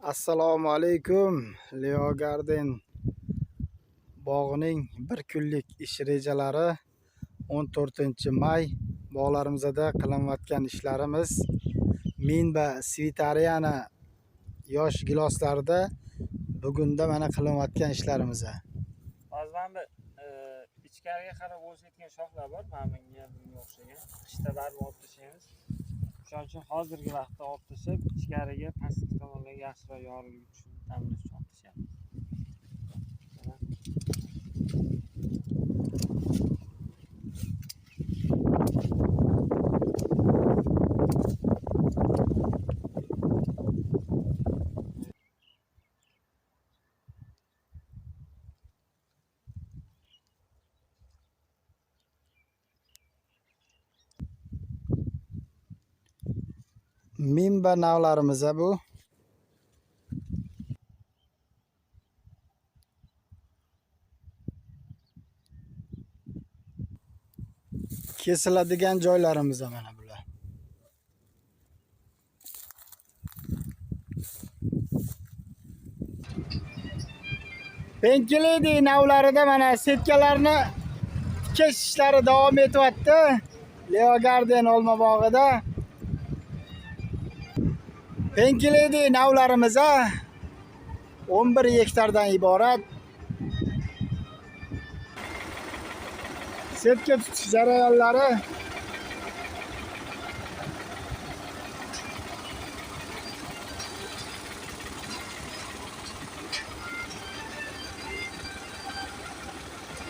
Assalomu alaykum. Leo Garden bog'ining bir kunlik ish rejalari 14-may bog'larimizda qilinayotgan ishlarimiz Minba Svitariyani yosh giloslarida bugunda mana qilinayotgan ishlarimiz. Hozir mana bu ichkariga qarab o'sayotgan shoxlar bor, mana bunga bunga o'xshagan. Qishda baribir olib tashlaymiz. O'shaning uchun hozirgi vaqtda olib tashlab, ichkariga pastki tomonlarga yaxshiroq yorug'lik tushishini ta'minlash uchun olib tashlaymiz. Minba navlarimiz bu. Kesiladigan joylarimiz mana bular. Penkilidi navlarida mana setkalarni tikish ishlari davom etyapti. Leo Garden olma bog'ida. Penkilidi navlarimiz 11 gektardan iborat. Setka tutish jarayonlari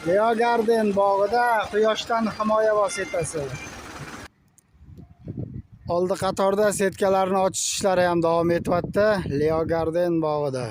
Leo Garden bog'ida quyoshdan himoya vositasi. Oldi qatorda setkalarni ochish ishlari ham davom etyapti Leo Garden bog'ida.